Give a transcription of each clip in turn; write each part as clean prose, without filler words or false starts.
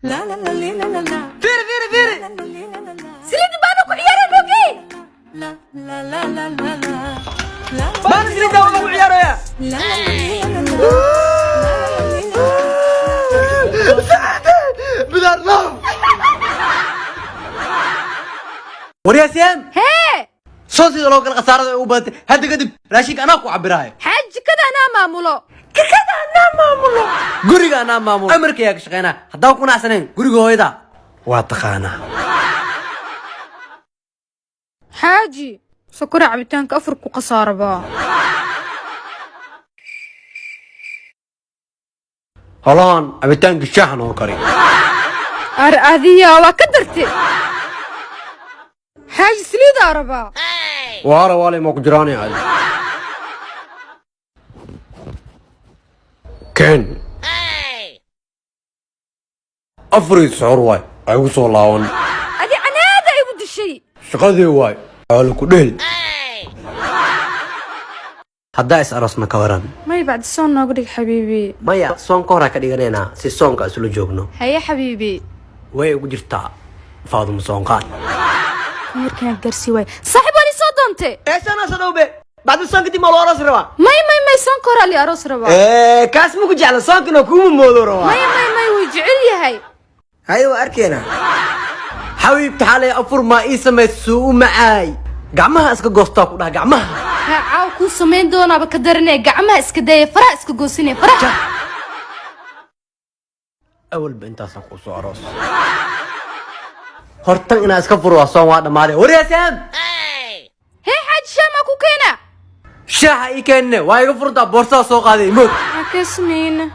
Fiiri, fiiri, fiiri. Saliidda baana ku ciyaara mogi. Baana saliidda waa lagu ciyaaraya. Bidaar love. Waryaasiyaan. Hee. Soo sida loo kala khasaarada ay u badatay hadda kadib, raashinka anaa ku cabiraayo. Xaaji, jikada anaa maamulo. Jikada anaa maamulo, guriga anaa maamulo, amarkayaa ka shaqeynaa. Haddaan ku nacsanayn guriga hooyada waa taqaanaa. Xaaji, sokora cabitaanka afar ku khasaarabaa. Holaan cabitaanka shaaxa noo kari. Ar adiya waa ka darte. Xaaji, saliidaa rabaa. Waara waale ma ku jiraanay adi ken afarii soxor waay ay ugu soo laaban. Adi canaada igu dishay. Shaqadii waay xoolo ku dhehel haddaa is aroosna ka waran. May, bacdi soon nooga dhig, xabiibi. Maya, soonka horaa ka dhiganaynaa si soonka isula joogno. Haye, xabiibi. Way ugu jirtaa Faadumo soonqaad. Markaan gaarsii waay, saaxiib, waa soo doontay. Eesana soo dhowbe. Bacdi soon kadib ma loo aroos rabaa? May, may, may, soonka horaa li aroos rabaa. Ee, kaas ma ku jecla soonkan oo kuuma moodo rabaa. May, may, may, wuu jecel yahay. Haye, waa arkeena. Xabiibta, xalay afur maa ii samaysuu u macaay, gacmaha iska goostaa ku dhaha gacmaha. Ha, caaw kuu samayn doonaaba ka daranee, gacmaha iska daya, faraha iska goosinee, faraha. Awalba intaasaa kuu soo aroos hortan inaa iska furo waa soon waa dhammaaday. Waryaasaan. Hee xaaji, shaamaa ku keena. Shaaxa ii keenne, waa iga furtaa. Boorsadaa soo qaaday imood. Maxaa kaa samayna?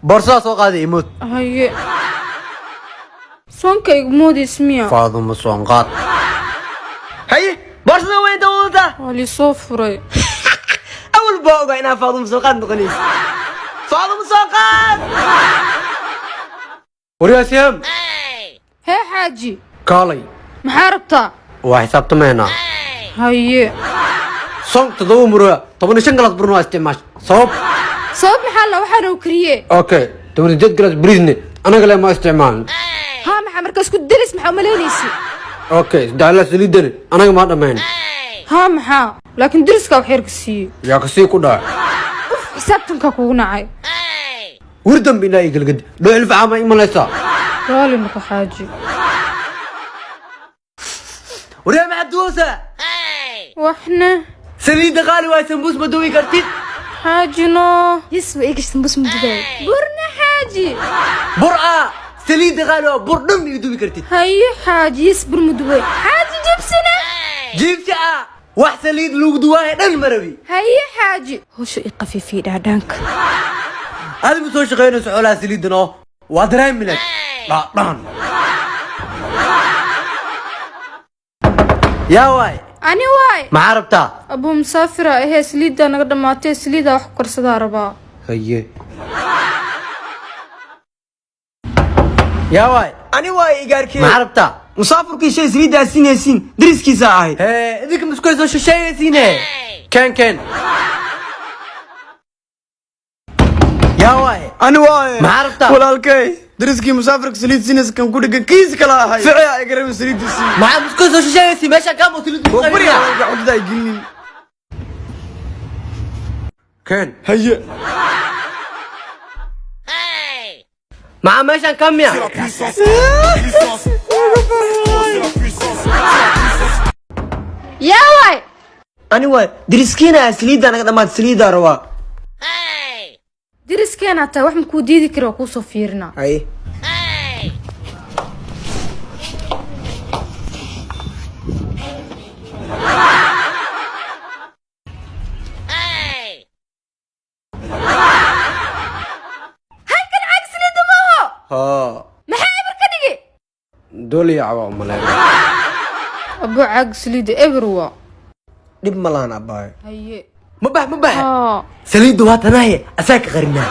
Boorsadaa soo qaaday imood. Haye, soonka igu moodays miya? Faadumo soonqaad. Haye, boorsada weyn inta wadataa. Waa lii soo furay. Awal baa ogaa inaa Faadumo soo qaad noqonaysa. Faadumo soo qaad. Waryaasyaam. Hee xaaji. Kaalay. Maxaa rabtaa? Waa xisaabtamaynaa. Haye. Soonka 7 muroya, 15 galaas burna waa isticmaash, sabab? Sabab maxaa la waxaana u kariye? Okay, 18 galaas bariisne anaga le ma isticmaalin. Haa, maxaa markaa isku delis, maxaa umalaynaysi? Okay, saddexla saliidane anaga maa dhammayn. Haa, maxaa laakiin deriska wax yar ka siiyey. Yaa kasii ku dhaca. Uf, xisaabtankaa kugu nacay. Wir dambe inaa ii galgadi dhoo ilfacaama imanaysaa. Raali noqo, xaaji. Waryaa, maxaad duwaysaa? Waxna. Saliidda qaali waay, sambuus ma duwi kartid? Xaajino yes waa iigash, sambuus ma dubaay, burna xaaji. Bur-a saliidda qaali waa, bur dhan ii duwi kartid. Haye xaaji, yes, bur ma dubay. Xaaji, jibsina? Jiibsi a wax saliid lagu duwaayo dhan marabi. Haye xaaji, howsha i qafiifiye dhaadhaanka. Adigu soo shaqaynayso xoolaha saliiddan oo waa dareemileed dhaadhaan yaa waay. Ani waay. Maxaa rabtaa? Abuu, musaafira ahee, saliiddaa naga dhammaatee, saliiddaa wax ku karsadaa rabaa. Haye, yaa waay. Ani waa igaarkee. Maxaa rabtaa? Musaafurkii shay saliiddaa siinaysiin deriskiisa ahay. Hee, idinka misku soo shisheegaysiine, keen keen. Yaa waay. Ani waaye. Maxaa rabtaa? Walaalkay, deriskii musaafirka saliid siinaysa kan ku dhegan kiis kala ahay. Ficiya ay garabin saliidda siin. Maxaa misku soo shisheegaysiin meesha kaamo saliid? Waa bariga walaalkay, cuntada ay gelinin. Keen. Haye. Maxaa meeshan ka miya? Yaa waay. Ani waay, deriskiina saliiddaa naga dhammaatay, saliiddaa rabaa. Deriskeenaa tahay, wax makuu diidi kara, waa kuusoo fiirinaa. Haye. Halkan caag saliidda maaho. Haa. Maxaa eber ka dhigi? Dooliya cawaa umaleyn. Abuu, caag saliidda eber waa. Dhib ma lahan, abbaayo. Haye. Ma bax, ma bax. Haa. Saliidda waa tanaaye, asaa ka qarinaa.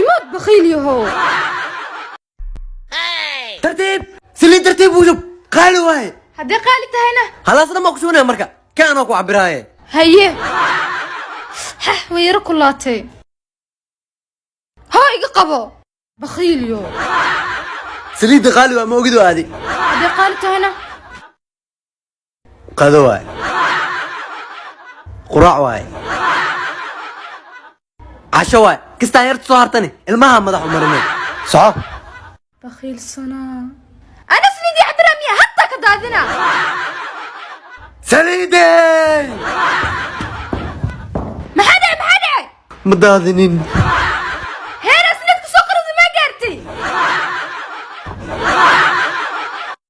Imaad bakhiil yahow. Tartiib saliid, tartiib ushub, qaali waaye. Haddii qaali tahayna? Halaasna maa ku shubanaya marka ka anoo ku cabiraaye. Haye. Hah, way yaro kulaatay. Hoo, iga qabo, bakhiilyo. Saliidda qaali waa, ma ogid oo aadi. Hadday qaali tahayna? Qado waay, quraac waay, casho waay. Kastaan yarta soo hartani ilmaha madax u marinay. Soco. Bakhiilsanaa. Ana saliidii cabbiraa miya? Hataa ka daadina. Saliidey! Maxaa dhacay? Maxaa dhacay? Ma daadinin.